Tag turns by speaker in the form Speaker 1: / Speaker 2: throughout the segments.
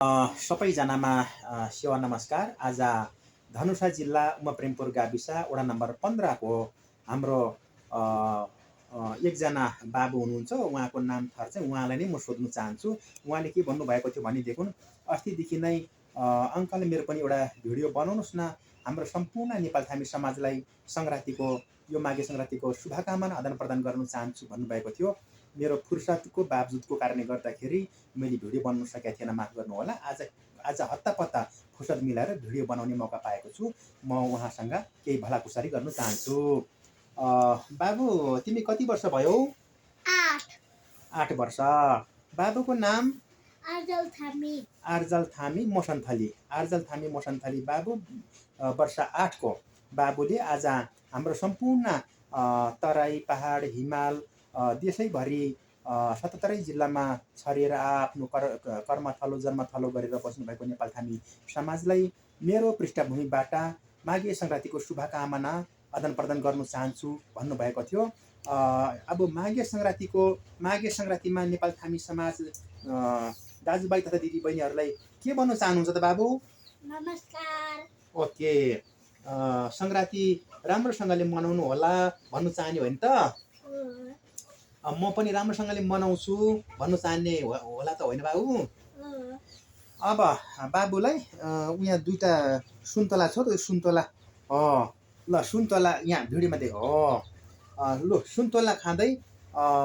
Speaker 1: सबैजनामा सेवा नमस्कार। आज धनुषा जिल्ला उमाप्रेमपुर गाविस वडा नम्बर 15 को हाम्रो अ, एकजना बाबु हुनुहुन्छ। उहाँको नाम थर चाहिँ उहाँलाई नै म सोध्न चाहन्छु। उहाँले के भन्नुभएको थियो भनेदेखि अस्तिदेखि नै अङ्कल मेरो पनि एउटा भिडियो बनाउनुहोस् न, हाम्रो सम्पूर्ण नेपाल थामी समाजलाई सङ्क्रान्तिको यो माघे सङ्क्रान्तिको शुभकामना आदान प्रदान गर्न चाहन्छु भन्नुभएको थियो। मेरो फुर्सदको बावजुदको कारणले गर्दाखेरि मैले भिडियो बनाउन सकेको थिएन, माफ गर्नुहोला। आज आज हत्तापत्ता फुर्सद मिलाएर भिडियो बनाउने मौका पाएको छु। म उहाँसँग केही भलाकुसारी गर्न चाहन्छु। बाबु, तिमी कति वर्ष भयो? 8 वर्ष। बाबुको नाम? आर्जल थामी मोसन्थली। आर्जल थामी मोसन्थली बाबु वर्ष 8 को बाबुले आज हाम्रो सम्पूर्ण तराई, पहाड, हिमाल, देशैभरि 77 जिल्लामा छरिएर आफ्नो कर्मथलो जन्मथलो गरेर बस्नुभएको नेपाल थामी समाजलाई मेरो पृष्ठभूमिबाट माघे सङ्क्रान्तिको शुभकामना आदान प्रदान गर्न चाहन्छु भन्नुभएको थियो। अब माघे सङ्क्रान्तिमा नेपाल थामी समाज दाजुभाइ तथा दिदीबहिनीहरूलाई के भन्न चाहनुहुन्छ त बाबु?
Speaker 2: नमस्कार।
Speaker 1: ओके, सङ्क्रान्ति राम्रोसँगले मनाउनु होला भन्नु चाहने होइन त? म पनि राम्रोसँगले मनाउँछु भन्नु चाहने होला त होइन बाबु? अब बाबुलाई यहाँ दुईवटा सुन्तला छ त, सुन्तला ल सुन्तला यहाँ भिडियोमा देख लु सुन्तला खाँदै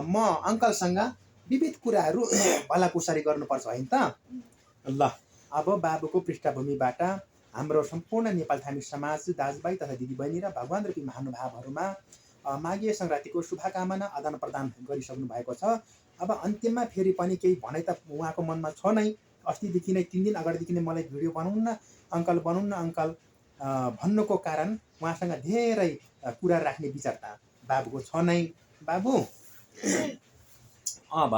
Speaker 1: म अङ्कलसँग विविध कुराहरू भलाकुसारी गर्नुपर्छ होइन त? ल, अब बाबुको पृष्ठभूमिबाट हाम्रो सम्पूर्ण नेपाल थामी समाज दाजुभाइ तथा दिदीबहिनी र भगवान रूपी महानुभावहरूमा माघे सङ्क्रान्तिको शुभकामना आदान प्रदान गरिसक्नु भएको छ। अब अन्त्यमा फेरि पनि केही भनाइ त उहाँको मनमा छ नै। अस्तिदेखि नै 3 दिन अगाडिदेखि नै मलाई भिडियो बनाउनु न अङ्कल भन्नुको कारण उहाँसँग धेरै कुरा राख्ने विचार त बाबुको छ नै। बाबु, अब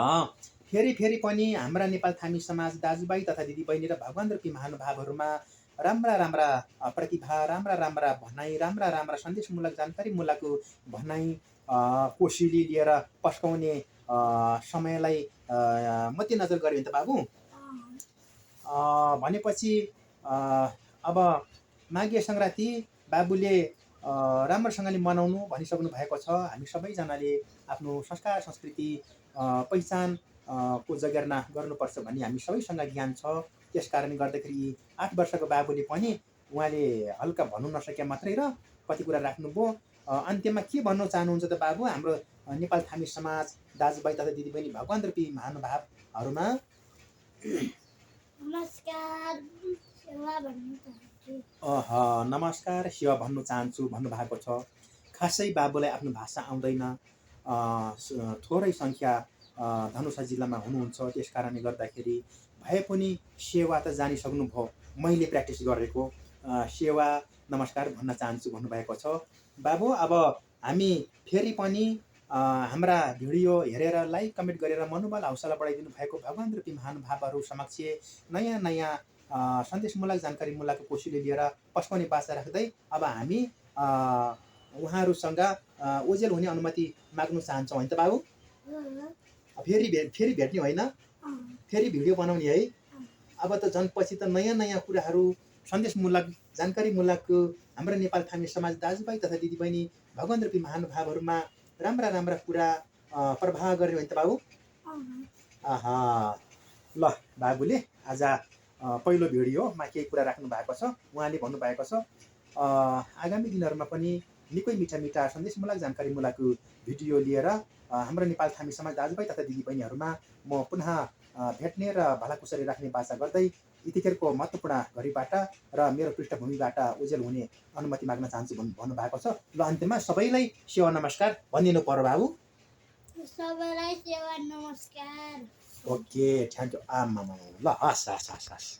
Speaker 1: फेरि पनि हाम्रा नेपाल थामी समाज दाजुभाइ तथा दिदीबहिनी र भगवान रूपी महानुभावहरूमा राम्रा प्रतिभा, राम्रा भनाइ, राम्रा सन्देशमूलक जानकारीमूलक भनाइ कोसिली लिएर पस्काउने समयलाई मध्यनजर गऱ्यो भने त बाबु, भनेपछि अब माघे सङ्क्रान्ति बाबुले राम्रोसँगले मनाउनु भनिसक्नु भएको छ। हामी सबैजनाले आफ्नो संस्कार, संस्कृति, पहिचान को जगेर्ना गर्नुपर्छ भन्ने हामी सबैसँग ज्ञान छ। त्यस कारणले गर्दाखेरि 8 वर्षको बाबुले पनि उहाँले हल्का भन्नु नसके मात्रै र कति कुरा राख्नुभयो। अन्त्यमा के भन्न चाहनुहुन्छ त बाबु हाम्रो नेपाल थामी समाज दाजुभाइ तथा दिदीबहिनी भगवान रूपी महानुभावहरूमा?
Speaker 2: नमस्कार, सेवा भन्नु चाहन्छु।
Speaker 1: नमस्कार, सेवा भन्नु चाहन्छु भन्नुभएको छ। खासै बाबुलाई आफ्नो भाषा आउँदैन, थोरै सङ्ख्या धनुषा जिल्लामा हुनुहुन्छ। त्यस कारणले गर्दाखेरि भए पनि सेवा त जानिसक्नुभयो, मैले प्र्याक्टिस गरेको सेवा नमस्कार भन्न चाहन्छु भन्नुभएको छ। बाबु, अब हामी फेरि पनि हाम्रा भिडियो हेरेर लाइक कमेन्ट गरेर मनोबल हौसला बढाइदिनु भएको भगवान रूपी महानुभावहरू समक्ष नयाँ सन्देशमूलक जानकारीमूलक कोसिली लिएर पस्काउने बाचा राख्दै अब हामी उहाँहरूसँग ओजेल हुने अनुमति माग्नु चाहन्छौँ होइन त बाबु? फेरि भेट्ने होइन, फेरि भिडियो बनाउने है। अब त जनपछि त नयाँ कुराहरू सन्देशमूलक जानकारीमूलक हाम्रो नेपाल थामी समाज दाजुभाइ तथा दिदीबहिनी भगवान रूपी महानुभावहरूमा राम्रा कुरा प्रभाव गर्ने होइन त बाबु? ल, बाबुले आज पहिलो भिडियोमा केही कुरा राख्नु भएको छ। उहाँले भन्नुभएको छ आगामी दिनहरूमा पनि निकै मिठा सन्देशमूलक जानकारीमूलक भिडियो लिएर हाम्रो नेपाल थामी समाज दाजुभाइ तथा दिदीबहिनीहरूमा म पुनः भेट्ने र भलाकुसारी राख्ने बाचा गर्दै यतिखेरको महत्त्वपूर्ण घडीबाट र मेरो पृष्ठभूमिबाट ओजेल हुने अनुमति माग्न चाहन्छु भन्नुभएको छ। ल, अन्त्यमा सबैलाई सेवा नमस्कार भनिदिनु पर्यो बाबु।
Speaker 2: सबैलाई सेवा नमस्कार।
Speaker 1: Okay, thank you. ल, हस्।